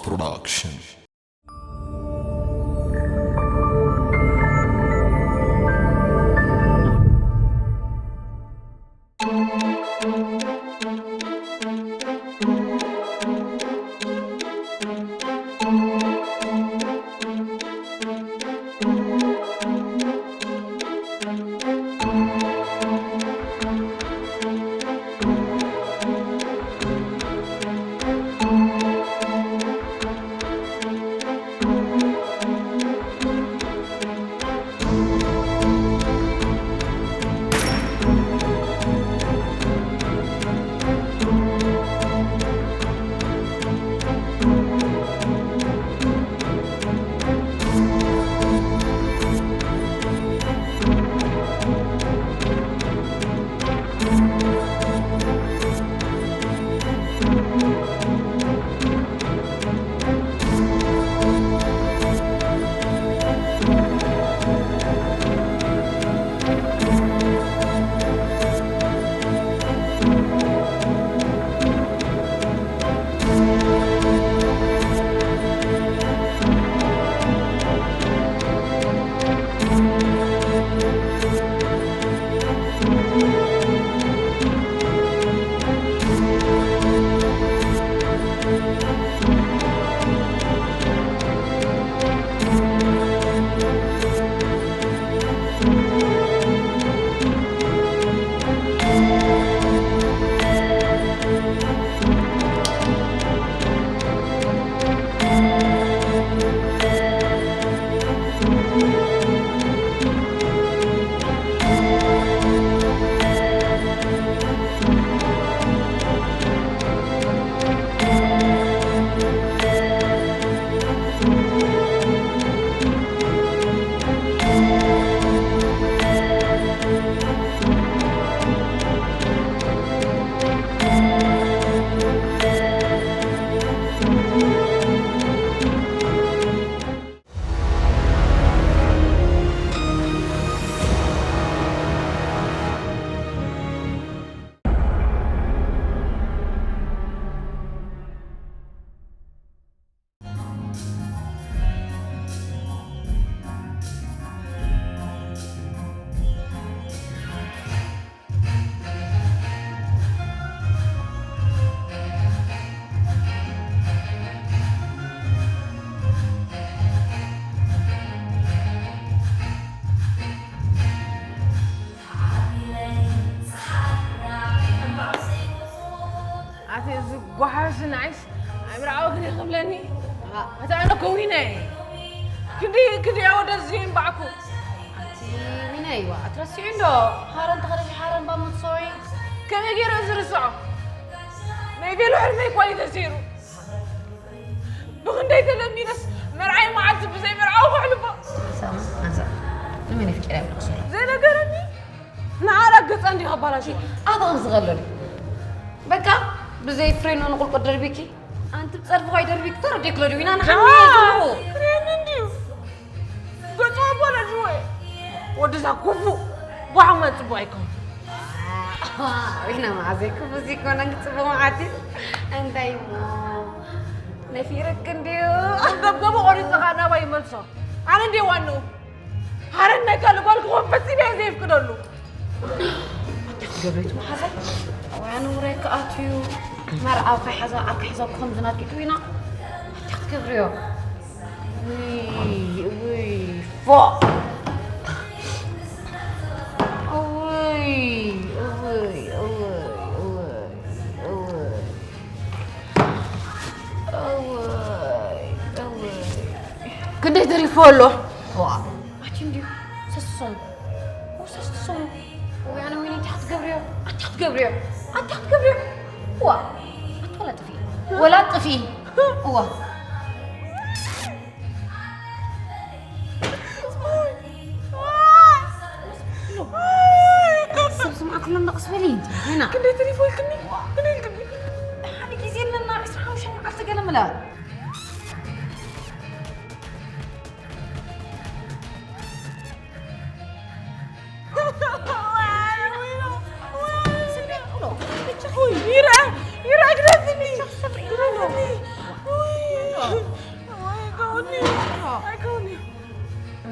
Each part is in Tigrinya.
Production. ኣቲ እዚ ጓሓፍ ንዓይስ ኣይምርዓወክን ክብለኒ። ኣቲ ኣነ ከዊነ እየ። ክንዲ ክንዲ ኣወደዚ እምባዕኩ። ኣቲ ዊነ እይዋ ኣትረሲዑ እንዶ። ሃረን ተኸደሽ ሃረን ባሙት ሶይ። ከመይ ገይረ ዝርስዖ? ናይ ቤሎ ሕልመይ እኳ እዩ ተሰይሩ። ብኽንደይ ተለሚነስ መርዓይ መዓልቲ ብዘይ መርዓዊ ከሕልፎ። ሳማ፣ ኣንሳ፣ ንመን የፍቂራ ይብልክ ሶሪ? ዘይነገረኒ ንዓላ ገጻ እንዲኻ ኣባላሽ። ኣታ ከምዚ ከሎ ድዩ? በቃ ብዘይ ፍሬኖ ንቁልቁል ደርቢኪ፣ ኣንቲ ብጸርፊ ኳይ ደርቢኪ ተረዲክሎ ድዩ? ኢና ንሓኒ ዝብሉ። ክሬን እንድዩ። ገጹ ኣባላሽ ወይ? ወድዛ ኩፉ፣ ጓሓማ ጽቡቕ ኣይኮን። ወይና መዓዘይ ክፉ ዘይኮነ ክጽቡቕ መዓልቲ። እንታይ እሞ ነፊርክ እንድዩ። ገብገቡ ቆሪጽኻ ናባይ ይመልሶ። ኣነ እንድየ ዋንኡ። ሃረን ናይ ካልእ ጓል ክኾን ፈጺመ እየ ዘየፍቅደሉ። ኣታ ክትገብሪ እቲ መሓዛይ? ወይ ኣነ ውራይ ክኣትዩ። መርዓው ከይሓዛ ዓርኪ ሒዛ ክኾን ዝናትኪ ትዊና። ኣታ ክትገብርዮ? ውይ፣ ውይ፣ ፎእ። እውይ፣ እውይ፣ እውይ፣ እውይ፣ እውይ። እውይ፣ እውይ። ክንደይ ተሪፉ ኣሎ? ዋ፣ ኣቲ እንድዩ ሰስሶም። ኦ፣ ሰስሶም። ወይ ኣነ ወይኒ፣ ኣቲ ክትገብርዮ? ኣቲ ክትገብርዮ? ኣቲ ክትገብርዮ? ዋ፣ ኣቲ ወላ ጥፊ። ወላ ጥፊ። ዋ። ሰብ ስምዓ ክሎም ደቕስ በሊ እንጂ፣ ዊና። ክንደይ ተሪፎ ኢልክኒ? ክንደይ ኢልክኒ? ሓደ ግዜ ኣለና፣ ዕስራን ሓሙሽተን መዓልቲ ገለ ምለ። ይርአ፣ ይርአ፣ ግደፍኒ። ግደፍኒ። ኣይከውኒ። ኣይከውኒ።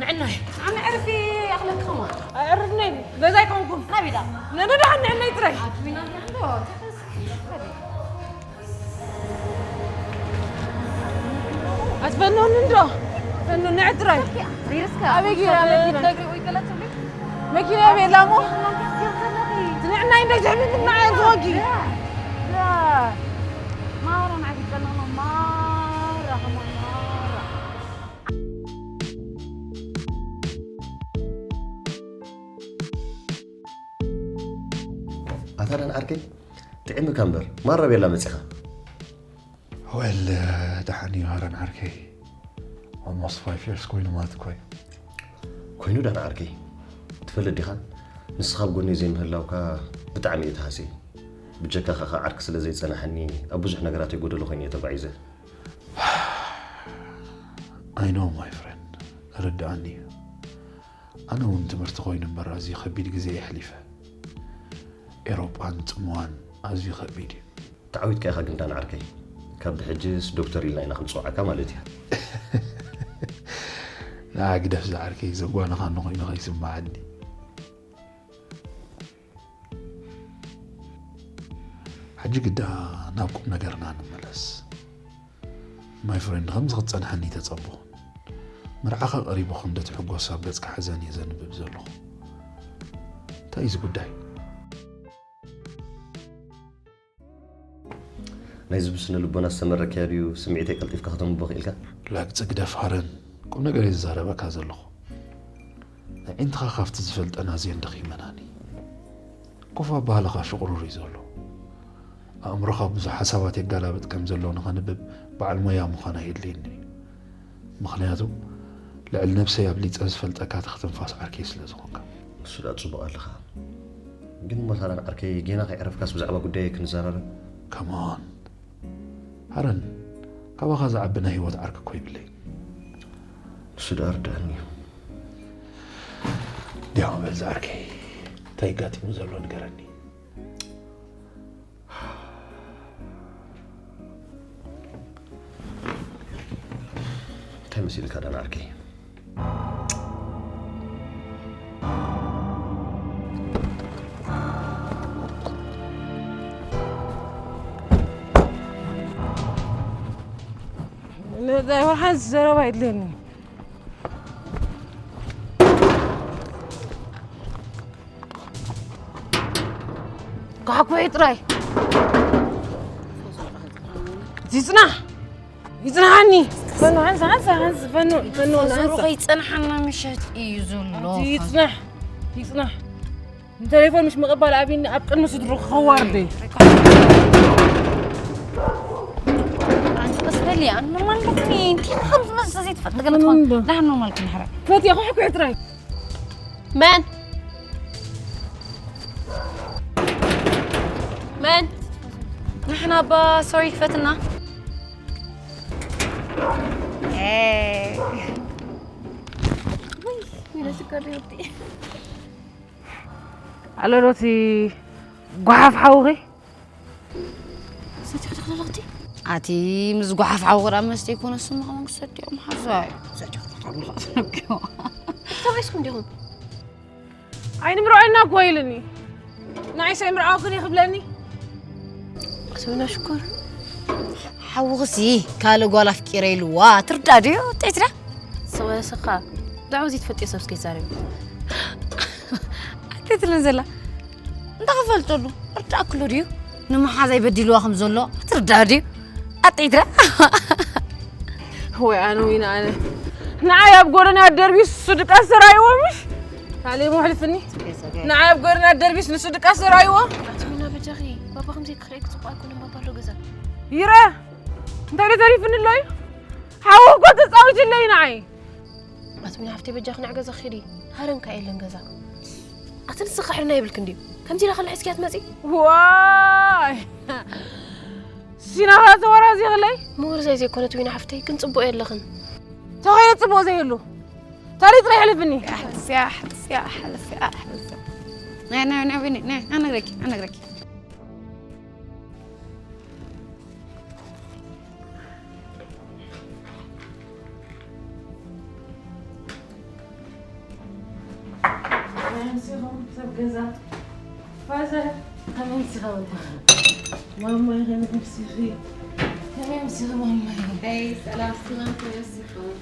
ንዕናይ። ኣነ ዕርፊ ኣኽለክ ኸማ። ኣዕርፍነይ። ገዛ ኣይኮንኩም። ናቢዳ። ነነዳ ንዕናይ ጥራይ። ኣትሚና እንዶ። ኣትፈኖኒ እንዶ። ፈኖ ንዕ ጥራይ። ሪርስካ። ኣበይ ጌራ መኪና? ነግሪ ወይ ገለ ትብሊ? መኪና የቤላ እሞ። ትንዕና እንደ ጀሚት እና ያዝወጊ። ማራ ንዓይ ትቀነቕ ነው፣ ማራ፣ ከማን ማራ። ኣታ ደን ዓርከይ፣ ጥዕምካ እምበር፣ ማራ ቤላ መጺኻ። ወል፣ ደሓን እዩ ሃረን ዓርከይ። Almost five years ኮይኑ ማለት እኮ እዩ። ኮይኑ ዳን ዓርከይ፣ ትፈልጥ ዲኻ? ንስኻ ኣብ ጎነይ ዘይምህላውካ ብጣዕሚ እየ ተሃስየ። ብጀካኻ ኸዓ ዓርኪ ስለ ዘይጸናሓኒ ኣብ ብዙሕ ነገራት የጎደሎ ኮይኑ እየ ተጓዒዘ። I know my friend፣ ርድኣኒ እዩ። ኣነ እውን ትምህርቲ ኮይኑ እምበር ኣዝዩ ከቢድ ግዜ የሕሊፈ። ኤሮጳን ጽምዋን ኣዝዩ ከቢድ እዩ። ተዓዊትካ ኢኻ ግን ዳን ዓርከይ። ካብ ብሕጅስ ዶክተር ኢልና ኢና ክንጽውዓካ ማለት እዩ። ንዓ ግደፍ ዝዓርከይ፣ ዘጓነኻ እንኾይኑ ከይስምዓኒ። ሕጂ ግዳ ናብ ቁም ነገርና ንመለስ። My friend፣ ከምዚ ክትጸንሐኒ ተጸበኹን። መርዓኻ ቀሪቡ ከም ደትሕጎስ ኣብ ገጽካ ሓዘን እየ ዘንብብ ዘለኹ። እንታይ እዩ እዚ ጉዳይ? ናይዚ ብስነ ልቦና ዝተመረክያ ድዩ ስምዒተይ ቀልጢፍካ ከተንብቦ ክኢልካ? ላግጺ ግደፍ ሃረን፣ ቁም ነገር እየ ዝዛረበካ ዘለኹ። ኣዒንትኻ ካብቲ ዝፈልጠን ኣዝየን ደኺመናኒ። ኮፍ ኣባህላኻ ሽቑሩር እዩ ዘሎ። ኣእምሮኻ ብዙሕ ሓሳባት የጋላብጥ ከም ዘሎ ንኸንብብ በዓል ሞያ ምዃን ኣየድልየኒ እዩ። ምኽንያቱ ልዕሊ ነብሰይ ኣብሊጸ ዝፈልጠካ ትኽትንፋስ ዓርከይ ስለ ዝኾንካ። እሱ ደኣ ጽቡቕ ኣለኻ። ግን እሞ ሳላን ዓርከይ ጌና ከይዕረፍካስ ብዛዕባ ጉዳየይ ክንዘራረብ? ከማን ሃረን፣ ካባኻ ዝዓቢ ናይ ህይወት ዓርኪ እኮ ይብለይ። ንሱ ደኣ ርድኣኒ እዩ። ዲያው በል ዝዓርከይ፣ እንታይ ጋጢሙ ዘሎ ንገረኒ። እንታይ መሲልካ ዳን ዓርከይ? ነዛ ወርሓን ዘረባ የድልየኒ። ኳዕኩዒ ጥራይ። ይጽናሕ። ይጽናሓኒ። ፈኑ፣ ሓንሳ፣ ሓንሳ፣ ሓንሳ፣ ፈኑ፣ ፈኑ፣ ፋዙሩ ሓንሳ። ከይጸንሓና ምሸት እዩ ዘሎ። ይጽናሕ። ይጽናሕ። ንቴሌፎን ምሽ ምቕባል ኣብይኒ ኣብ ቅድሚ ስድሩ ክኸዋርደ። ኣንቲ ቀስ በሊ፣ ኣነ ኖርማል ኣለኩኒ። እንታይ ከም ዝመስል ዘይትፈልጥ ገለ ትኾን። ፈኑ እንዶ። ደሓን ኖርማል ክንሕረ። ፈትያ፣ ኳዕኩዒ ጥራይ። መን? መን? ንሕና እባ ሶሪ ክፈትና። ኤ። ውይ፣ ዊለ ሽኮር ይወዲ። ኣለ ዶ እቲ ጓሓፍ ሓውኺ? ሰቲኹ ትኽልልኽቲ? ኣቲ ምስ ጓሓፍ ሓውኺ ደኣ መስተ ይኮነ ስሙ ከማን ክሰትዮም ሓዛይ። ሰቲኹ ትኽልልኽቲ። ተባይስኩም ዲኹም? ኣይንምርዖ ኢልና እኮ ኢሉኒ። ንዓይስ ኣይምርዓወክን እየ ክብለኒ? ኣቶ ዊና ሽኮር። ሓውኽሲ ካልእ ጓል ኣፍቂረ ኢልዋ ትርዳእ ድዩ? ጤትዳ? ሰበ ስኻ ብዛዕባ ዘይትፈልጥዮ ሰብ እስከ ይዛረብ። ኣትትልን ዘላ እንታይ ክፈልጠሉ? ርዳእክሎ ድዩ? ንመሓዛይ በዲልዋ ከም ዘሎ ትርዳእ ድዩ? ኣጥዒትራ። ወይ ኣነ፣ ወይ ንኣነ። ንዓይ ኣብ ጎደና ደርቢስ ንሱ ድቃስ ተራእይዎ ምሽ? ካልእ እሞ ኣሕልፍኒ። ንዓይ ኣብ ጎደና ደርቢስ ንሱ ድቃስ ተራእይዎ? ኣትሚና በጃኺ፣ ባባ ከምዚ ክኽረይ ክጽቡቕ ኣይኮነን፣ ባባ ኣሎ ገዛ። ይረ፣ እንታይ ዶ ተሪፍኒ ኣሎ እዩ? ሓዊ እኮ ተጻዊትለይ ንዓይ። ኣትሚና ሓፍተይ በጃኺ ንዕ ገዛ ኺዲ። ሃረንካ የለን ገዛ። ኣቲ ንስኺ ሕልና ይብልክ እንድዩ። ከምዚ ኢላ ከላ ሒዝኪያ ትመጺ? ዋይ! ሲናኻ ተወራዚኽለይ? ምውርዛይ ዘይኮነት ዊና ሓፍተይ፣ ግን ጽቡቕ የለኽን። ተኸይደ ጽቡቕ ዘይህሉ። ታሪኽ ጥራይ ይሕልፍኒ። ኣሕልፍያ፣ ኣሕልፍያ፣ ኣሕልፍያ፣ ኣሕልፍያ። ናይ፣ ናይ፣ ናይ፣ ዊኒ፣ ናይ፣ ኣነግረኪ፣ ኣነግረኪ። መሲኹም ሰብ ገዛ። ፋዘር፣ ከመይ መሲኻ ወዲ? ማማይ፣ ከመይ መሲኺ? ከመይ መሲኺ ማማይ? ኣይ፣ ሰላም፣ ሰላም፣ ከመይ መሲኹም?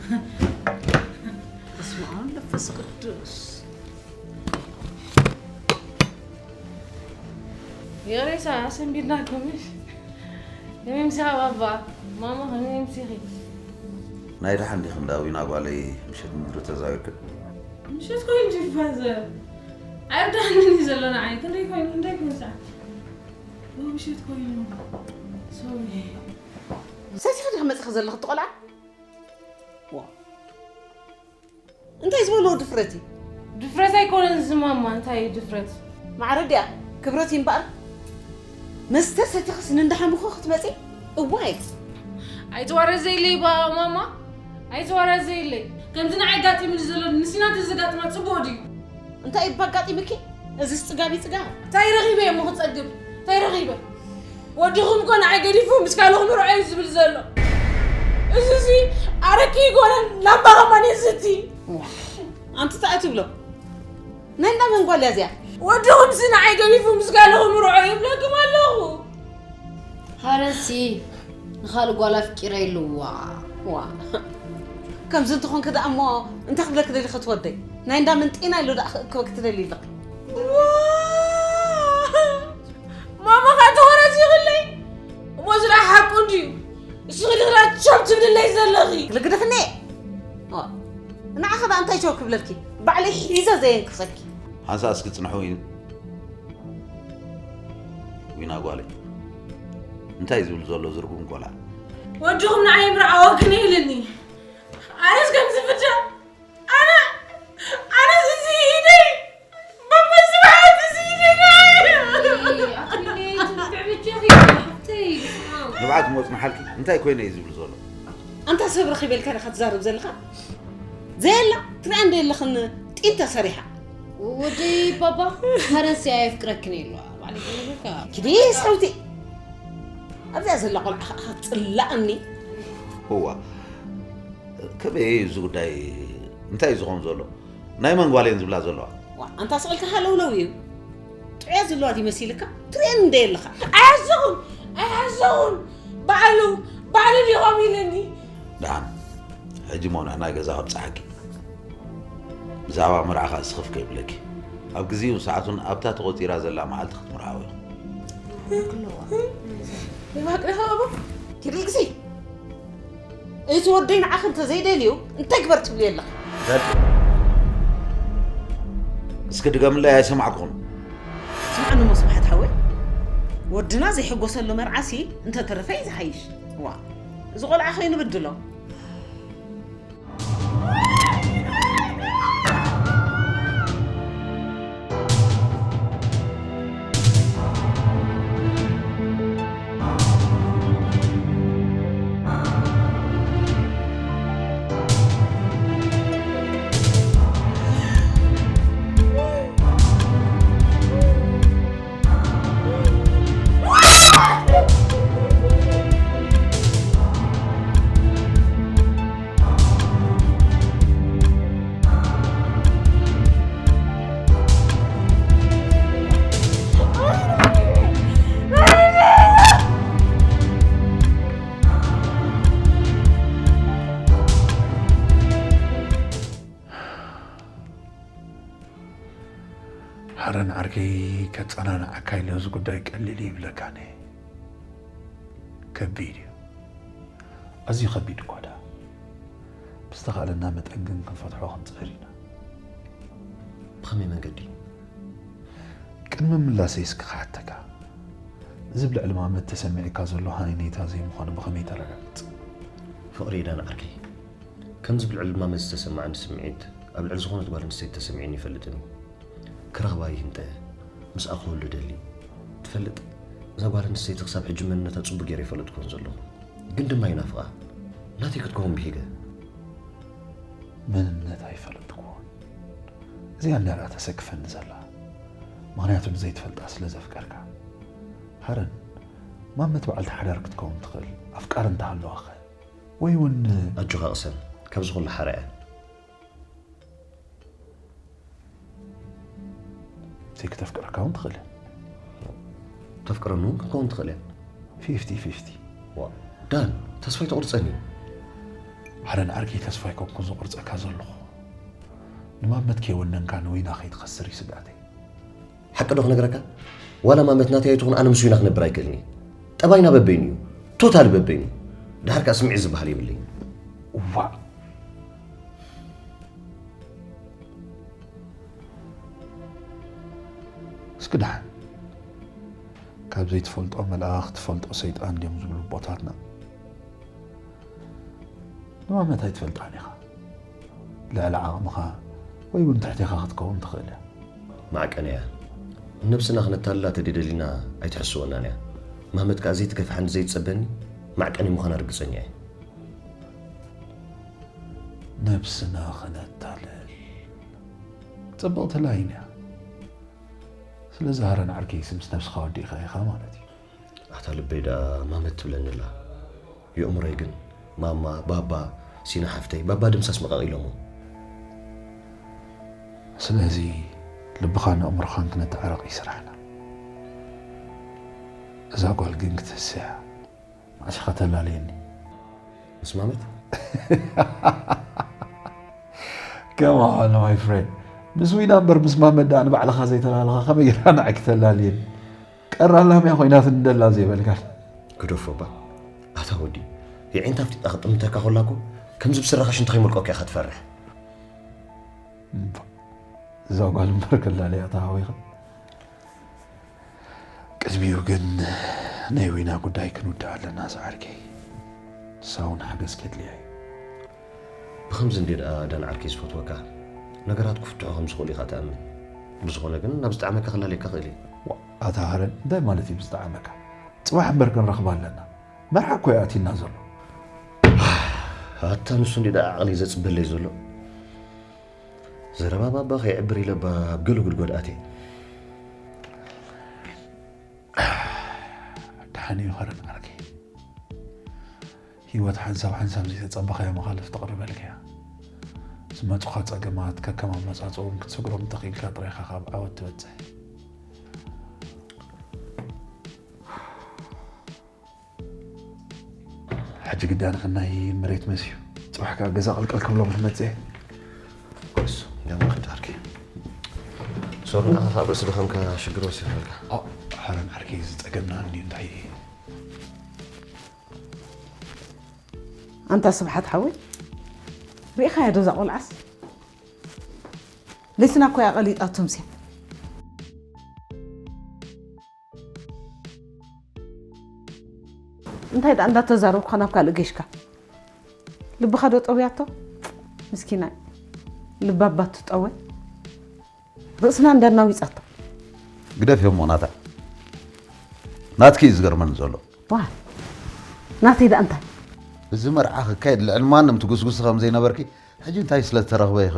በስመ ኣብ ወመንፈስ ቅዱስ። የሬሳ ኣሰንቢድናኩም፣ እሺ? ከመይ ምሳኻ ባባ? ማማ ከመይ ምሲኺ? ናይ ደሓን ዲኺ እንዳ ዊና ጓለይ፣ ምሸት ምድሪ ተዛዊርክን? ምሸት ኮይኑ ፋዘር። ኣይርዳእንን እዩ ዘሎ ንዓይ። ክንደይ ኮይኑ፣ ክንደይ ኮይኑ ሰዓት? ኦ፣ ምሸት ኮይኑ። ሶሪ። ሰቲኺ ዲኺ መጺኺ ዘለኺ እቲ ቆልዓ? ዋ። እንታይ ዝበልዎ ድፍረት እዩ? ድፍረት ኣይኮነን እዚ ማማ፣ እንታይ እዩ ድፍረት? ማዕረ ድያ ክብረት እዩ እምበኣር። መስተ ሰቲኽስ ንእንዳ ሓሙኹ ክትመጺ? እዋይ። ኣይትዋረዘይለይ ባ ማማ፣ ኣይትዋረዘይለይ። ከምዚ ንዓይ ጋጢሙኒ ዘሎ ንሲና ተዘጋጥማ ጽቡቕ ድዩ? እንታይ እባ ኣጋጢምኪ? እዚስ ጽጋብ እዩ ጽጋብ። እንታይ ረኺበ እሞ ክጸግብ? እንታይ ረኺበ? ወድኹም እኮ ንዓይ ገዲፉ ምስ ካልእ ክምርዖ እዩ ዝብል ዘሎ። እዚ እዚ ኣረቂ ይኮነን ላምባ ከማን የስቲ። ዋሕ፣ ኣንቲ እንታይ ትብሎ? ናይ እንዳ መን ጓል እያ እዚኣ? ወድኹምሲ ንዓይ ገዲፉ ምስ ካልእ ክምርዖ ይብለኩም ኣለኹ። ሃረንሲ ንኻልእ ጓል ኣፍቂረ ኢልዋ። ዋ። ከምዚ እንተኾንኪ ደኣ እሞ እንታይ ክብለኪ ደሊኺ እቲ ወደይ? ናይ እንዳ መን ጤና ኢሉ ደኣ ክእክበኪ ትደሊ ኣለኺ? ዋ! ማማ፣ ካብ ተኾረስ ይኽለይ። እሞ እዚ ደኣ ሓቁ እንድዩ። እስኺ ድኽራ ቸብ ትብልለይ ዘለኺ። ልግደፍኒ። ዋ። ንዓኺ ደኣ እንታይ ቸብ ክብለልኪ? ባዕለይ ሒዘ ዘየንክሰኪ። ሓንሳእ እስኪ ጽንሑ ዊን-፣ ዊና ጓለይ። እንታይ ዝብል ዘሎ ዝርጉም ቆልዓ? ወድኹም ንዓይ ምርዓወክን ኢልኒ። ኣነስ ከምዚ ፍጃ፣ ኣነ፣ ኣነስ እዚ ኢደይ፣ በበስርዓት እዚ ኢደይ ንዓይ። ኣይ፣ ኣክሊለይ፣ ትምትዕ በጃኺ፣ ሓፍተይ፣ ስማ። ንብዓት እሞ ጽንሓልኪ፣ እንታይ ኮይነ እዩ ዝብል ዘሎ? ኣንታ ሰብ ረኺበልካ ኢኻ ትዛረብ ዘለኻ? ዘየላ፣ ትሪኣ እንደ የለኽን ጢን ተሰሪሓ። ወደይ ባባ፣ ሃረንሲ ኣየፍቅረክን ኢልዋ፣ ባዕለይ ክነግረካ። ኪዲ ሰውቲ። ኣብዚኣ ዘላ ቆልዓ ኸኣ ክትጽላእኒ። እዋ፣ ከመይ እዩ እዚ ጉዳይ? እንታይ እዩ ዝኸውን ዘሎ? ናይ መን ጓል እየን ዝብላ ዘለዋ? ዋ፣ ኣንታ ስቕልካ ሃለውለው እዩ። ጥዑያት ዘለዋ ድዩ መሲልካ? ትርእየኒ እንደ የለኻ። ኣይሓሰኹን፣ ኣይሓሰኹን። ባዕሉ፣ ባዕሉ ድዩ ከምኡ ኢለኒ? ደሓን፣ ሕጂ እሞ ንሕና ገዛ ከብጽሓኪ። ብዛዕባ መርዓኻ እስኽፍ ከይብለኪ። ኣብ ግዜኡን ሰዓቱን ኣብታ ተቖጺራ ዘላ መዓልቲ ክትምርዓው ኢኹም። ይባቅልኻ ኣቦ። ኪድል ግዜ። እቲ ወደይ ንዓኺ እንተዘይደልዩ እንታይ ግበር ትብልዮ ኣለኺ? ዘድ-፣ እስኪ ድገምለይ፣ ኣይሰማዕኩኹን። ስምዓኒ እሞ ስብሓት ሓወይ፣ ወድና ዘይሕጎሰሉ መርዓሲ እንተተረፈ እዩ ዝሓይሽ። ዋ፣ እዚ ቆልዓ ከይንብድሎ። ሓረን ዓርከይ፣ ከጸናንዓካ ኢለ እዚ ጉዳይ ቀሊል ይብለካን እየ። ከቢድ እዩ። ኣዝዩ ከቢድ እኳ ደኣ። ብዝተኻእለና መጠን ግን ክንፈትሖ ክንጽዕር ኢና። ብኸመይ መንገዲ? ቅድሚ ምላሰይ እስኪ ክሓተካ። እዚ ብልዕሊ ማመት ተሰሚዕካ ዘሎ ሃነይታ ዘይምዃኑ ብኸመይ ተረጋግጽ? ፍቕሪ ኢዳን ዓርከይ። ከምዚ ብልዕሊ ማመት ዝተሰማዓኒ ስምዒት ኣብ ልዕሊ ዝኾነት ጓል ኣንስተይቲ ተሰሚዑኒ ይፈልጥን እዩ። ክረኽባ ይህንጠ፣ ምስኣ ክህሉ ደሊ። ትፈልጥ፣ እዛ ጓል ኣንስተይቲ ክሳብ ሕጂ መንነታ ጽቡቕ ገይረ ይፈለጥኩን ዘለኹ። ግን ድማ ይናፍቓ። ናተይ ክትከውን ብሂገ። መንነታ ይፈለጥኩን። እዚኣ እንድያ ደኣ ተሰክፈኒ ዘላ። ምኽንያቱ ንዘይትፈልጣ ስለ ዘፍቀርካ። ሃረን፣ ማመት በዓልቲ ሓዳር ክትከውን ትኽእል፣ ኣፍቃሪ እንተሃለዋኸ? ወይ እውን ኣጆኻ ቅሰን፣ ካብዚ ኩሉ ሓራ እያ። ከተፍቅረካ እውን ትኽእል እያ። ተፍቅረኒ እውን ክትከውን ትኽእል እያ። ፊፍቲ ፊፍቲ። ዋ፣ ዳን፣ ተስፋ ኣይተቑርፀኒ። ሓደ ንዓርከይ ተስፋ ኣይኮንኩን ዘቑርፀካ ዘለኹ። ንማመት ከይወነንካ ንዊና ከይትኸስር እዩ ስግኣተይ። ሓቂ ዶ ክነግረካ? ዋላ ማመት ናተይ ኣይትኹን፣ ኣነ ምስ ዊና ክነብር ኣይክእልን እየ። ጠባይና በበይኑ እዩ። ቶታሊ በበይኑ። ድሓር ከኣ ስምዒት ዝበሃል የብለይን። እዋእ። እስኪ ደሓን፣ ካብ ዘይትፈልጦ መልኣኽ ትፈልጦ ሰይጣን ድዮም ዝብሉ ኣቦታትና። ንማመት ኣይትፈልጣን ኢኻ። ልዕሊ ዓቕምኻ ወይ እውን ትሕቴኻ ክትከውን ትኽእል እያ። ማዕቀን እያ። ነብስና ክነታልላ ተደደሊና ኣይትሕስወናን እያ። ማመት ከኣ ዘይትገፍሓኒ ዘይትጸበኒ ማዕቀን ምዃና ርግጸኛ እየ። ነብስና ክነታልል ጽብቕቲ ላይን እያ። ስለዚ ሃረን ዓርከይሲ ምስ ነብስኻ ወዲእኻ ኢኻ ማለት እዩ። ኣታ ልበይ ደኣ ማመት ትብለኒ ኣላ። የእምሮይ ግን ማማ፣ ባባ፣ ሲና ሓፍተይ፣ ባባ ድምሳስ መቃቒሎሞ። ስለዚ ልብኻን ኣእምሮኻን ክነተዓረቕ እዩ ስራሕና። እዛ ጓል ግን ክትህስያ ማዕስኻ ተላለየኒ። ምስ ማመት? Come on my friend፣ ምስ ዊና እምበር ምስ ማመት ደኣ ንባዕልኻ ዘይተላለኻ ከመይ ጌራ ንዓይ ክተላልየኒ? ቀራላምያ ኮይናትኒ ደላ ዘይበልካን። ግደፎ እባ ኣታ ወዲ፣ የዒንታ ኣፍጢጣ ክጥምተካ ኮላ እኮ ከምዚ ብስረኻ ሽንቲ ከይመልቀካ ኢኻ ትፈርሕ። እዛ ጓል እምበር ከላልያ ተሃዊኻ። ቅድሚኡ ግን ናይ ዊና ጉዳይ ክንውድእ ኣለና ዝዓርከይ። ንሳ እውን ሓገዝ ከድልያ እዩ። ብኸምዚ እንዴ ደኣ ዳን ዓርከይ ዝፈትወካ፣ ነገራት ክፍትሑ ከም ዝኽእሉ ኢኻ ትኣምን። ብዝኾነ ግን ናብ ዝጠዓመካ ክላለየካ ክእል እየ። ዋእ፣ ኣታ ሃረን እንታይ ማለት እዩ ብዝጠዓመካ? ጽባሕ እምበር ክንረኽባ ኣለና። መርዓ እኮ እዩ ኣትዩና ዘሎ። ኣታ ንሱ እንዴ ደኣ ዓቕሊ ዘጽበለይ ዘሎ። ዘረባ ባባ ከይዕብር ኢለ እባ ኣብ ገለ ጉድጓድ ኣትየ። ደሓን እዩ ሃረን ዓርከይ። ህይወት ሓንሳብ ሓንሳብ ዘይተጸበኻዮ መኻልፍ ትቕርበልካ እያ። ዝመጹኻ ጸገማት ከከም ኣመጻጽኦም ክትሰግሮም እንተኽኢልካ ጥራይ ኢኻ ካብ ዓወት ትበጽሕ። ሕጂ ግዳ ንኽናይ መሬት መስዩ። ጽባሕ ከኣ ገዛ ቅልቅል ክብሎም ክመጽእ እየ። እሱ ደሞ ክዳርኪ ሶርና ካብ ርእሲ ድኸምካ ሽግር ወሲፈልካ። ኣእ፣ ሓረን ዓርከይ ዝጸገምና እንድዩ እንታይ? ኣንታ ስብሓት ሓወይ፣ ርኢኻያ ዶ እዛ ቆልዓስ? ለይትና እኮ እያ ቀሊጣቶ ምስያ። እንታይ ደኣ እንዳተዛረብኩ ናብ ካልእ ገሽካ? ልብኻ ዶ ጠውያቶ? ምስኪናይ። ልባ እባ ትጠወ። ርእስና እንዳናዊጻቶ። ግደፍዮ እሞ ናታ። ናትኪ እዩ ዝገርመኒ ዘሎ። ዋ፣ ናተይ ደኣ እንታይ? እዚ መርዓ ክካየድ ልዕሊ ማንም ትጉስጉሲ ከም ዘይነበርኪ፣ ሕጂ እንታይ ስለ ዝተረኽበ ኢኺ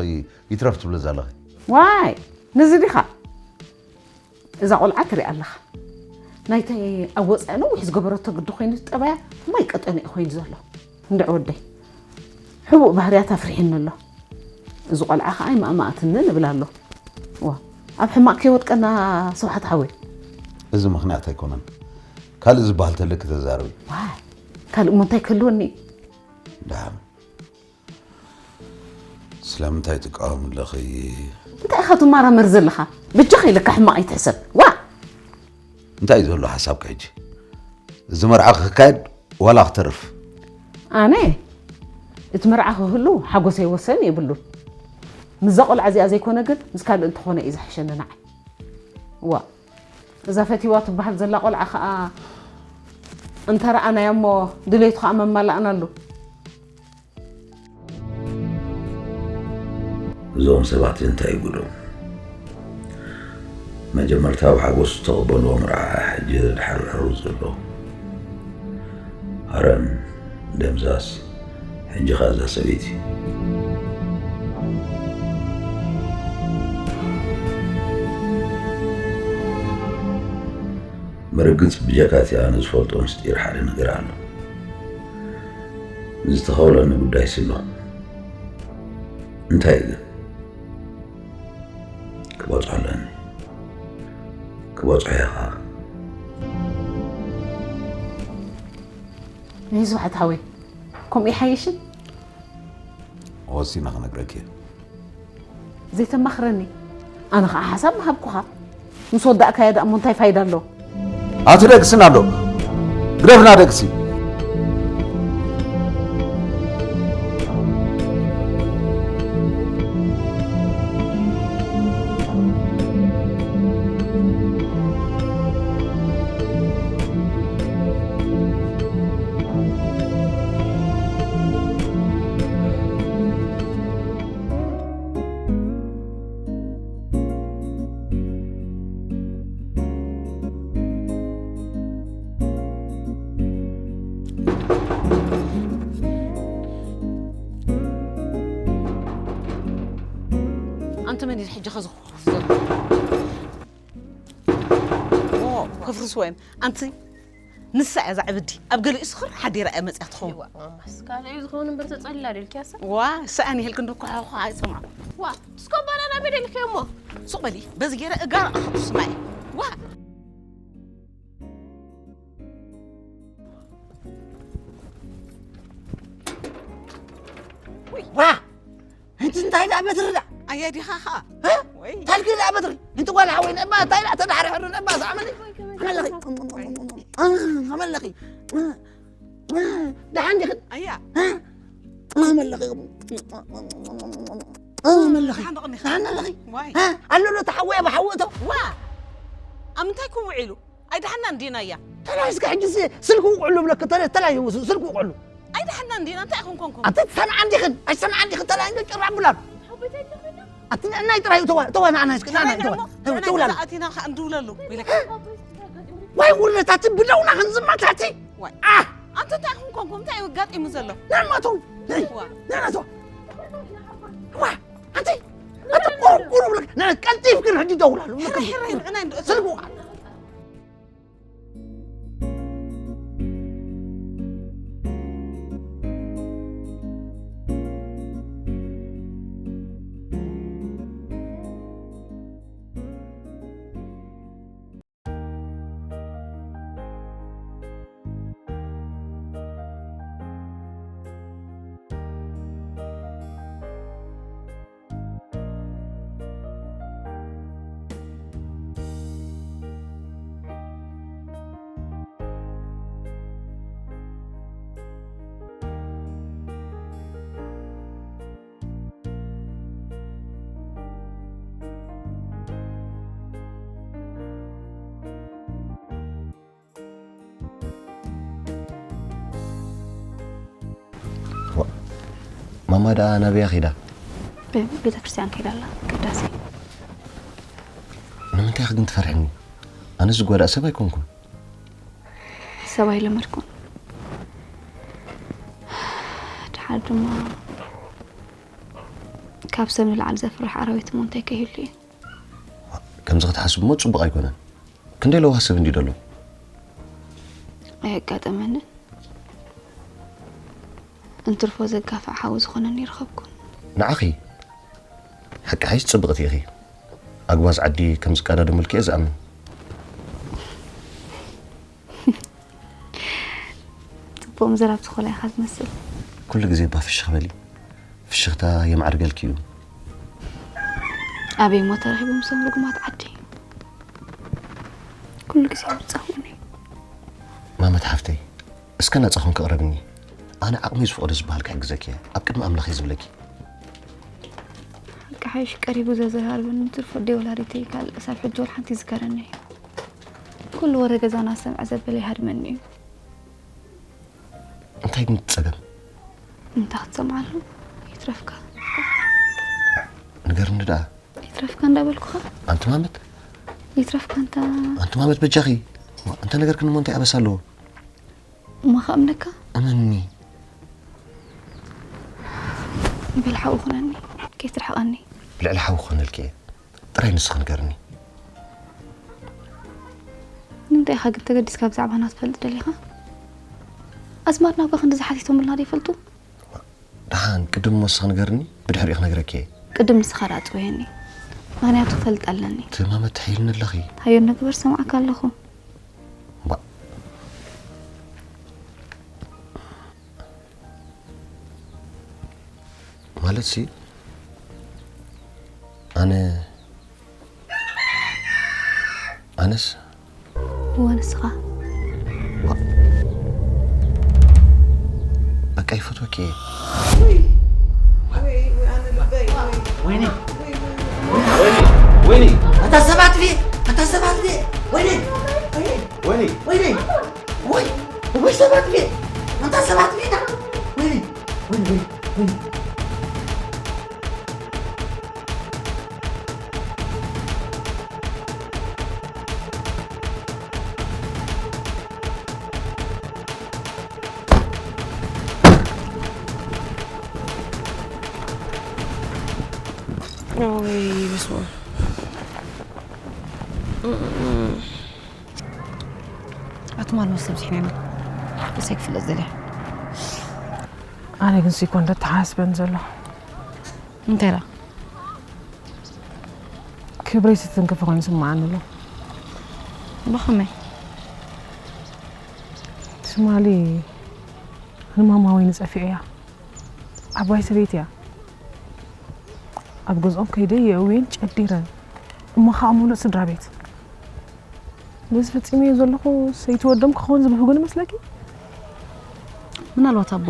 ይትረፍ ትብሊ ዘለኺ? ዋይ፣ ነዚ ዲኻ? እዛ ቆልዓ ትሪኣ ኣለኻ። ናይቲ ኣብ ወጻኢ ነዊሕ ዝገበረቶ ግዲ ኮይኑ ጠባያ ማይ ቀጠነ እዩ ኮይኑ ዘሎ። እንድዒ ወደይ፣ ሕቡእ ባህርያት ኣፍሪሕኒ ኣሎ። እዚ ቆልዓ ኸዓ ኣይማእማኣትንን እብል ኣሎ። ዋ፣ ኣብ ሕማቕ ከይወድቀና ስብሓት ሓወይ። እዚ ምኽንያት ኣይኮነን። ካልእ ዝበሃል ተለኪ ተዛረቢ። ዋ፣ ካልእ እሞ እንታይ ክህልወኒ እዩ? ደሓን። ስለምንታይ ትቃወም ኣለኺ? እንታይ ኢኻ ትማራመር ዘለኻ? በጃኻ ኢለካ ሕማቕ ኣይትሕሰብ። ዋ! እንታይ እዩ ዘሎ ሓሳብካ ሕጂ? እዚ መርዓ ክካየድ ዋላ ክተርፍ? ኣነ እቲ መርዓ ክህሉ ሓጎሰይ ወሰን የብሉን። ምስዛ ቆልዓ እዚኣ ዘይኮነ ግን ምስ ካልእ እንተኾነ እዩ ዝሕሸኒ ንዓይ። ዋ፣ እዛ ፈቲዋ ትበሃል ዘላ ቆልዓ ኸኣ እንተ ረኣናያ እሞ ድሌቱ ኸኣ መማላእናሉ። እዞም ሰባት እንታይ ጉዶም? መጀመርታ ብሓጎስ ዝተቐበልዎ መርዓ ሕጂ ድሓርሕሩ ዘሎ። ሃረን ደምዛዝ ሕጂ ኸኣ እዛ ሰበይቲ። ብርግጽ ብጀካ እቲ ኣነ ዝፈልጦ ምስጢር ሓደ ነገር ኣሎ። ዝተኸውለኒ ጉዳይሲ ኣሎ። እንታይ ግን? ክበጽሖ ኣለኒ። ክበጽሖ እየ ኸዓ። ናይ ዝባሕት ሓወይ፣ ከምኡ ይሓይሽን? ወሲና ክነግረኪ እየ። ዘይተማኽረኒ? ኣነ ኸዓ ሓሳብ ምሃብኩኻ። ምስ ወዳእካዮ ደኣ እሞ እንታይ ፋይዳ ኣለዎ? ኣቲ ደግስና ኣሎ። ግደፍና ደግሲ። ኣንተ መን እዩ ሕጂ ኸዚ ክኸፍት ዘሎ? ኦ፣ ከፍርስዎ እዮም። ኣንቲ ንሳ እያ እዛ ዕብዲ። ኣብ ገሊኡ ስኽር ሓዲራ እያ መጽያ ትኸውን። ይዋ፣ ማማስ፣ ካልእ እዩ ዝኸውን እምበር ተጸሊላ ዶ ኢልኪያሳ? ዋ፣ ሰኣን ይህልክ እንዶ ኳሓኳ ኣይሰማዕ። ዋ፣ እስኮ ባናና ቤት ኢልኪ እሞ። ሱቕ በሊ፣ በዚ ገይረ እጋር ኣኽብስ ማይ። ዋ። ዋ! እቲ እንታይ ደኣ በትሪ ደኣ? ኣያ ዲኻ ኸኣ? እ? ወይ። ታልኪ ደኣ በትሪ። እቲ ጓል ሓወይ ንእማ እንታይ ደኣ ተዳሕርሕሩ ንእማ ዝኣመኒ? ኣመለኺ። ኣመለኺ። ደሓን ዲኽን? ኣያ። ኣመለኺ። ኣመለኺ። ደሓን ዶ ቐኒኻ? ደሓን ኣለኺ? ዋይ። እ? ኣሎ ዶ ተሓወየ ብሓወእቶ? ዋ! ኣብ ምንታይ ክውዒሉ? ኣይደሓና እንዲና እያ። ተላይ እስከ ሕጂ ሲ- ስልኪ ውቅዕሉ ብለክ ተለ- ተላይ ስ- ስልኪ ውቅዕሉ። ኣይደሓና እንዲና እንታይ ኢኹም ኮንኩም? ኣቲ ትሰምዓ እንዲኽን ኣይሰምዓ እንዲኽን ተላይ እንዶ ጭራ ብላሉ። ኣቲ ንዕናይ ጥራይ ተዋ ተዋ ንዓና እስከ ንዓና ተዋ ተውላሉ። ኣቲና ከ እንድውለሉ ኢለካ። ዋይ ውርደት ኣቲ ብደውና ክንዝመት ኣቲ። ዋይ። ኣህ! ኣንተ እንታይ ኢኹም ኮንኩም እንታይ እዩ ኣጋጢሙ ዘሎ? ንዕና ተው። ንዕና ተው። ዋ ኣቲ ኣቲ ቁሩ ቁሩ ብለክ ንዕና ቀልጢፍክን ሕጂ ደውላሉ። ሕራይ ሕራይ ንዕና እንዶ ስልኪ ውቃዕ። ማማ ደኣ ናበያ ኺዳ? ቤተ ክርስቲያን ከይዳ ኣላ ቅዳሴ። ንምንታይ ኢኺ ግን ትፈርሕኒ? ኣነ ዝጓዳእ ሰብ ኣይኮንኩን። ሰብ ኣይለመድኩን። ድሓር ድማ ካብ ሰብ ንላዕሊ ዘፍርሕ ኣራዊት እሞ እንታይ ከይህሉ እዩ? ከምዚ ክትሓስቡ እሞ ጽቡቕ ኣይኮነን። ክንደይ ለዋህ ሰብ እንዲ ደሎ። ኣየጋጠመንን። እንትርፎ ዘጋፍዕ ሓው ዝኾነኒ ይረኸብኩን። ንዓኺ ሓቂ ሓይሽ ጽብቕቲ ኢኺ። ኣግባዝ ዓዲ ከም ዝቀዳደሙልኪ እየ ዝኣምን። ጽቡቕ ምዝራብ ዝኾላ ኢኻ ዝመስል። ኩሉ ግዜ እባ ፍሽኽ በሊ። ፍሽኽታ የማዕርገልኪ እዩ። ኣበይ እሞ ተረኺቦም እዞም ርጉማት ዓዲ? ኩሉ ግዜ ይብጸኹኒ። ማመት ሓፍተይ፣ እስከ ናጻ ኮንኪ ቅረብኒ። ኣነ ዓቕመይ ዝፈቕዶ ዝበሃል ክሕግዘኪ እየ። ኣብ ቅድሚ ኣምላኽ እየ ዝብለኪ። ሓቂ ሓይሽ ቀሪቡ ዘዘራርበኒ እንትርፎ ኣደይ ወላዲተይ ካልእ ክሳብ ሕጂ ወላ ሓንቲ ይዝከረኒ እዩ። ኩሉ ወረ ገዛና ሰምዐ ዘበለ ይሃድመኒ እዩ። እንታይ ግን እቲ ጸገም? እንታይ ክትሰምዓሉ? ይትረፍካ። ንገርኒ ደኣ። ይትረፍካ እንዳበልኩኻ። ኣንቲ ማመት። ይትረፍካ እንተ ኣንቲ ማመት በጃኺ። እንተ ነገርክኒ እሞ እንታይ ኣበሳ ኣለዎ? እሞ ከእምነካ? እመንኒ። ብልሓዊ ኩነኒ። ከይትርሕቐኒ። ልዕሊ ሓዊ ክኾነልኪ እየ። ጥራይ ንስኺ ንገርኒ። ንምንታይ ኢኻ ግን ተገዲስካ ብዛዕባና ትፈልጥ ደሊኻ? ኣዝማድና እኳ ክንድዚ ሓቲቶምልና ዶ ይፈልጡ? ደሓን ቅድም እሞ ንስኺ ንገርኒ፣ ብድሕሪኡ ክነግረኪ እየ። ቅድም ንስኻ ደኣ ጽወየኒ። ምኽንያቱ ክፈልጥ ኣለኒ። ትማመ ትሕይልኒ ኣለኺ። ሃዮ ንግበር ሰማዕካ ኣለኹ። ባ- ማለት ሲ ኣነ ኣነስ እወ ንስኻ በቃ ይፈትወኪ እየ። ወይኔ ወይኔ ወይኔ ኣታ ሰባት ቤት ኣታ ሰባት ቤት ወይኔ ወይኔ ወይኔ ወይ ወይ ሰባት ቤት ኣታ ሰባት ቤት ወይኔ ወይኔ ወይኔ ወይ በስመ ኣብ። ኣትማል መስተ ብዝሕና ኢና እሰይ ክፍለጥ ዘለ ኣነ ግን ሲኮ እንደ ተሓስበን ዘሎ እንታይ ዳ ክብረይ ስትንክፍ ኮይኑ ስምዓኒ ኣሎ። ብኸመይ ትማሊ ንማማ ወይኒ ጸፊዐያ። ዓባይ ሰበይቲ እያ። ኣብ ገዝኦም ከይደ የእውየን ጨዲረ እሞ ከዓ ሙሉእ ስድራ ቤት ነዚ ፈፂመዮ ዘለኹ ሰይቲ ወዶም ክኸውን ዝብህጉን ይመስለኪ? ምናልባት ኣቦ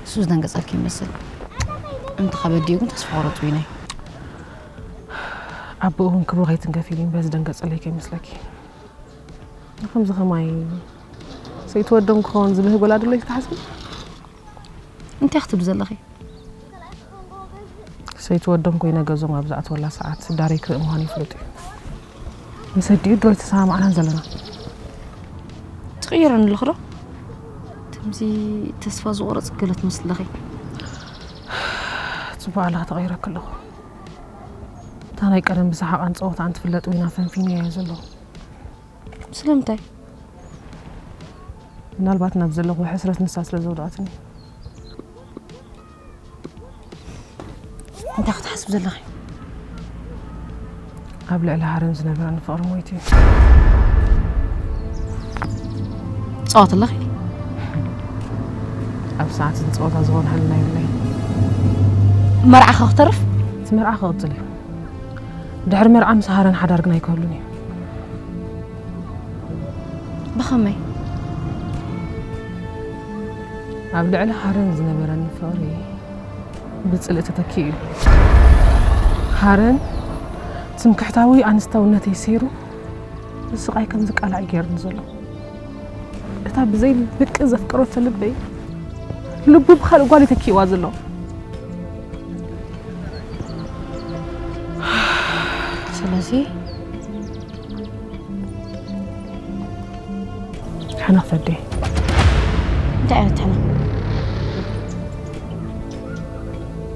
እሱ ዝደንገጸልኪ ይመስል። እንተ ከበዲኡ ግን ተስፋ ቆረጽ ዊናይ። ኣቦኡ እውን ክብሩ ከይትንከፍ ኢሉ በዚ ደንገጸለይ ከይመስለኪ። ንከምዚ ከማይ ሰይቲ ወዶም ክኸውን ዝብህግ ወላዲ ኣሎ ኢልኪ ትሓስቢ? እንታይ ክትብሊ ዘለኺ? ሰይቲ ወዶም ኮይነ ገዞም ኣብ ዝኣትወላ ሰዓት ዳሬ ክርኢ ምዃኑ ይፍለጥ እዩ። ምስ ኣዲኡ ድሮ ኣይተሰማማዕናን ዘለና። ትቕይረኒ ኣለኹ ዶ? ከምዚ ተስፋ ዝቆረጽ ገለ ትመስሊ ኣለኺ። ጽቡቕ ኣለኻ ተቐይረኪ ኣለኹ። እታ ናይ ቀደም ብሰሓቓን ጸወታኣን ትፍለጥ ዊና ፈንፊነ እየ ዘለኹ። ስለምንታይ? ምናልባት ናብ ዘለኹ ሕስረት ንሳ ስለ ዘውደቐትኒ። እንታይ ክትሓስብ ዘለኺ? ኣብ ልዕሊ ሃረን ዝነበረኒ ፍቕሪ ሞይቱ እዩ። ትጻወት ኣለኺ? ኣብ ሰዓት ዝጸወታ ዝኾነ ህልና የብለይ። መርዓኻ ክተርፍ? እቲ መርዓ ክቕጽል እዩ። ድሕሪ መርዓ ምስ ሃረን ሓዳር ግን ኣይክህሉን እዩ። ብኸመይ? ኣብ ልዕሊ ሃረን ዝነበረኒ ፍቕሪ ብጽልኢ ተተኪኡ እዩ። ሃረን ትምክሕታዊ ኣንስታውነተይ ሰይሩ ንስቓይ ከም ዝቃላዕ እዩ ገይሩኒ ዘሎ። እታ ብዘይ ብቂ ዘፍቀረቶ ልበይ ልቡ ብኻልእ ጓል እዩ ተኪእዋ ዘሎ። ስለዚ ሕነ ክፈዲ እንታይ ዓይነት ሕነ?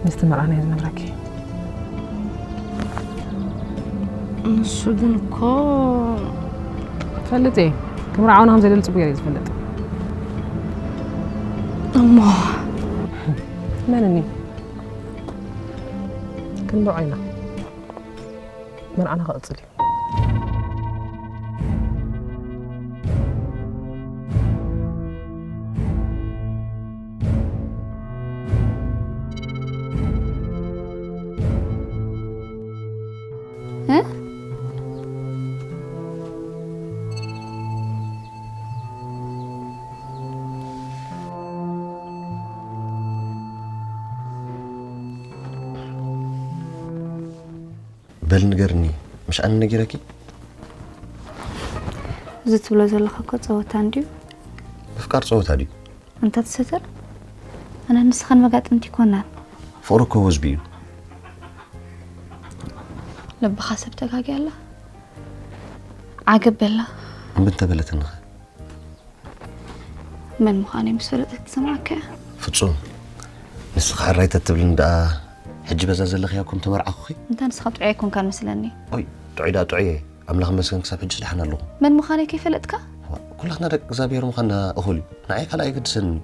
ምስቲ መርዓና እዩ ዝነግረኪ። ንሱ ግን እኮ ፈልጥ እየ ክምርዓውና ከም ዘደሊ ጽቡቅ እየ ዝፈልጥ። እሞ መን እኒ ክንምርዖ ኢና። መርዓና ክቕጽል እዩ። በል ንገርኒ፣ ምሽ ኣነ ነጊረኪ? እዚ ትብሎ ዘለኻ እኮ ጸወታ እንድዩ። ምፍቃር ጸወታ ድዩ? እንተ ትሰተር ኣነ ንስኻን መጋጥምቲ ይኮናን። ፍቕሪ እኮ ወዝቢ እዩ። ልብኻ ሰብ ተጋጊ ኣላ። ዓገብ በላ። እምቢ እንተበለትንኸ? መን ምዃነይ ምስ ፈለጠት ትሰምዓካ እያ። ፍጹም። ንስኻ ሕራይ ተትብልኒ ደኣ ሕጂ በዛ ዘለኽያ እኮ ምተመርዓኹኺ። እንታ ንስኻ ጥዑይ ኣይኮንካን መስለኒ። ኦይ፣ ጥዑይ ደኣ ጥዑይ እየ። ኣምላኽ ይመስገን ክሳብ ሕጂ ደሓን ኣለኹ። መን ምዃነይ ከይፈለጥካ? ኩላትና ደቂ እግዚኣብሔር ምዃንና እኹል እዩ። ንዓይ ካልእ ኣይገድሰንን እዩ።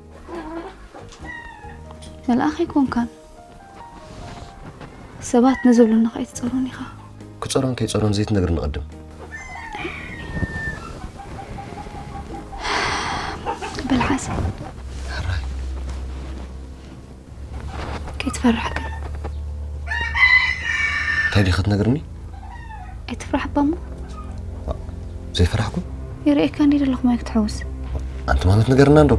መልኣኽ ኣይኮንካን። ሰባት ንዝብሉኒ ከይትጸሩን ኢኻ። ክጸሮን ከይጸሮን ዘይትነግርኒ ቅድም። በል ሓሰብ። ከይትፈርሕ ግን። እንታይ ዲኻ ትነግርኒ? ኣይትፍራሕ ባሞ። ዘይፈራሕኩ? ይርእየካ እንዲ ዘለኹ ማይ ክትሕውስ። ኣንቲ ማለት ነገርና እንዶ።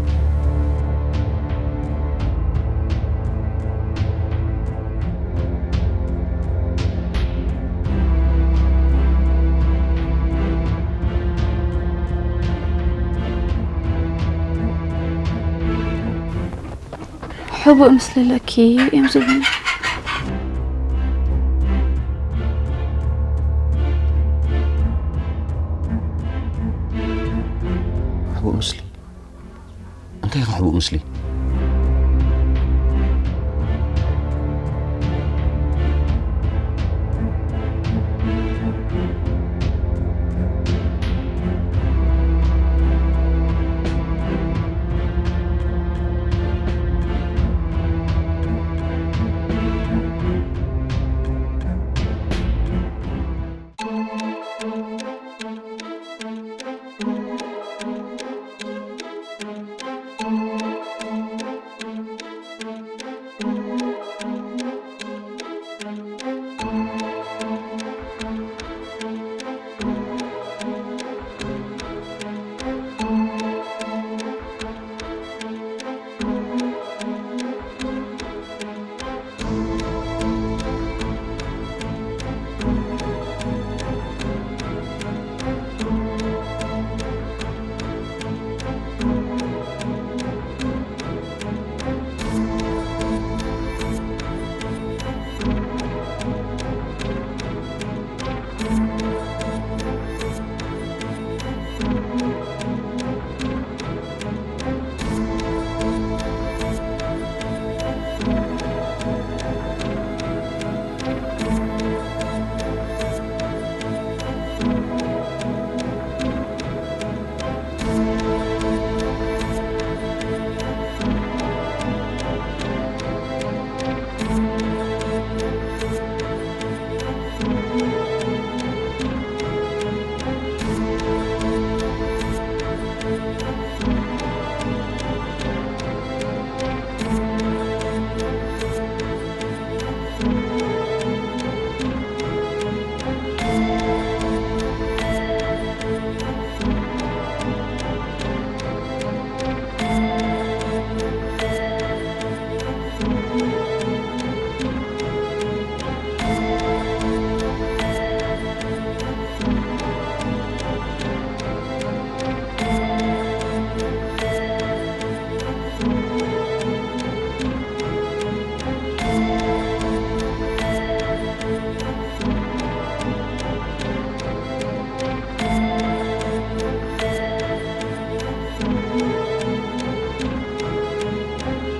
ሕቡእ ምስልለኪ እዮም ዝብሉኒ። ሕቡእ ምስሊ እንታይ ኢኻ ሕቡእ ምስሊ?